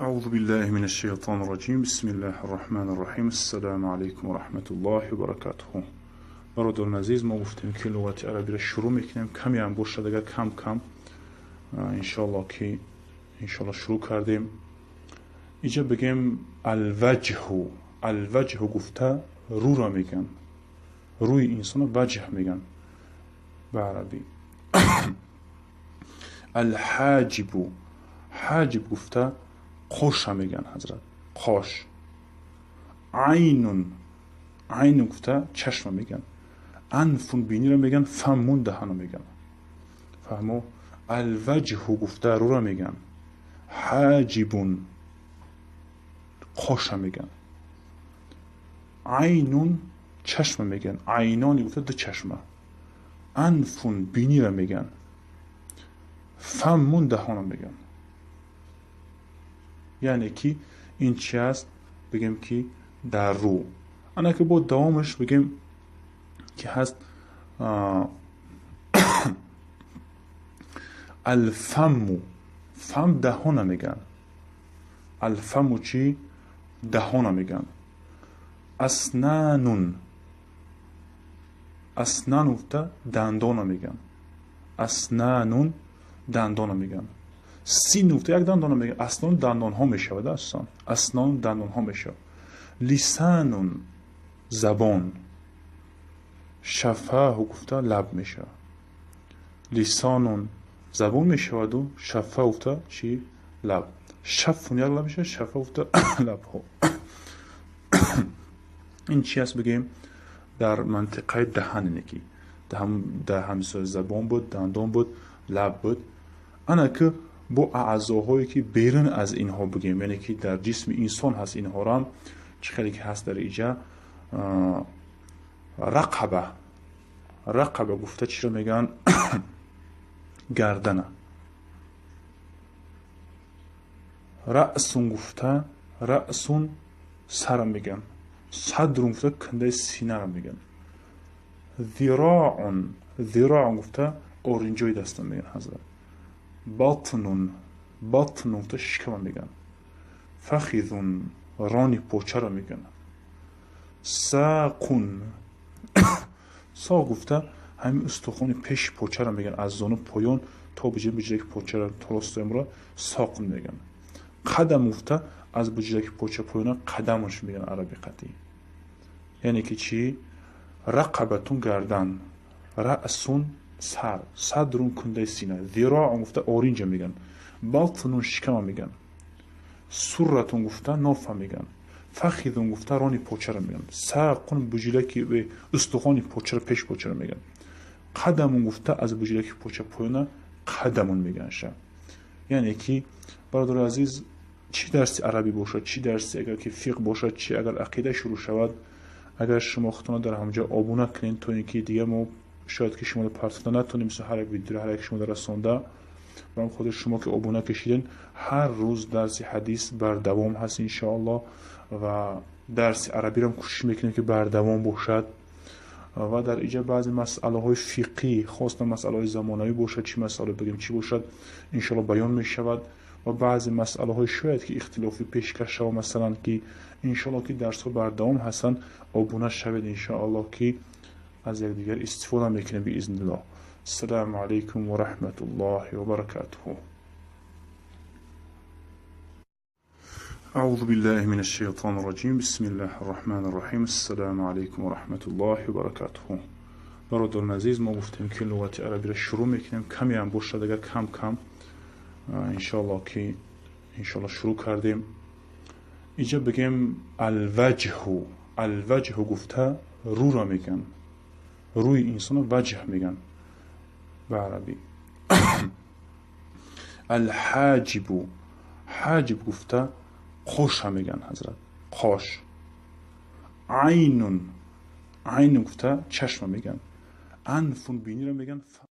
أعوذ بالله من الشيطان الرجيم. بسم الله الرحمن الرحيم. السلام عليكم ورحمة الله وبركاته. برادران عزیز، ما گفتیم که لغت عربی را شروع میکنیم، کمی هم باشد اگر کم کم انشالله که انشالله شروع کردیم. اینجا بگیم الوجه. الوجه گفته رو را میگن، روی انسان وجه میگن به عربی. الحاجب، حاجب گفته قوش میگن حضرت، قاش. عین، عین گفته چشم میگن. انفون بینی رو میگن، فمون دهن میگن. فهمو؟ الوجه گفته رو را میگن. حاجبون قاش میگن. عینون چشم میگن. عینانی گفته دو چشمه. انفون بینی رو میگن. فمون دهان میگن. یعنی که این چی است؟ بگیم که در رو. انا که با دوامش بگیم که هست الفم. فم دهان میگن. الفم چی؟ دهان میگن. اسنانون، اسنان گفته دندان میگن. اسنانون دندان میگن. سین گفته یک دندان میگن. اسنان دندان ها میشود. اسنان، اسنان دندان ها میشود. لسانون زبان. شفاه گفته لب میشه. لسانون زبان میشود و شفاه گفته چی؟ لب. شفون یک لب میشه، شفاه گفته لب ها. این چی است بگیم؟ در منطقه دهن نکی در همسایه زبان بود، دندان بود، لب بود. انا که با اعضاهایی که بیرون از اینها بگیم، یعنی که در جسم انسان هست، اینها را هم چه خیلی که هست در اینجا. رقبه، رقبه گفته چی رو میگن؟ گردنه. رأسون گفته، رأسون سر میگن. صدر گفته کنده سینه رو میگن. ذراع، ذراع گفته اورنجوی دست میگن حضرت. بطنون، بطن گفته شکم میگن. فخذون رانی پوچه رو میگن. ساقون، ساق گفته همین استخوان پیش پوچه رو میگن، از زانو پایان تا به جای پوچه رو تا رو ساق میگن. قدم گفته از بجای پوچه پایان قدمش میگن عربی قطعی. یعنی که چی؟ رقبتون گردن، رأسون سر، صدرون کنده سینه، ذراع گفته اورنج میگن، بطنون شکم میگن، سرتون گفته ناف میگن، فخذون گفته رانی پوچه رو میگن، ساقون بجلکی به استخوان پوچه رو پیش پوچه رو میگن، قدمون گفته از بجلکی پوچه پایان قدمون میگن شه. یعنی که برادر عزیز، چی درسی عربی باشد، چی درسی اگر که فقه باشد، چی اگر عقیده شروع شود، اگر شما خودتون در همونجا آبونه کنین تا اینکه دیگه ما شاید که شما رو پرتفته نتونیم، مثل هر یک ویدیو هر یک شما رسونده. برام خود شما که آبونه کشیدین، هر روز درس حدیث بر دوام هست انشاءالله و درس عربی رو کوشش میکنیم که بر دوام باشد. و در اینجا بعضی مسئله های فقهی، خاصا مسئله های زمانوی باشد، چی مسئله بگیم چی باشد انشاءالله بیان میشود. و بعضی مسئله های شاید که اختلافی پیشکش شود، مثلا که انشاءالله که درس ها بر دوام هستن، آبونه شوید انشاءالله که از یکدیگر استفاده میکنیم باذن الله. السلام علیکم و رحمت الله و برکاته. أعوذ بالله من الشيطان الرجيم. بسم الله الرحمن الرحيم. السلام عليكم ورحمة الله وبركاته. برادران عزیز، ما گفتیم که لغت عربی را شروع میکنیم، کمی هم باشد اگر کم کم انشالله که انشالله شروع کردیم. اینجا بگیم الوجه. الوجه گفته رو را میگن، روی انسان وجه میگن به عربی. الحاجب، حاجب گفته قاش میگن حضرت، قاش. عینون، عین گفته چشم میگن. انفون بینی رو میگن.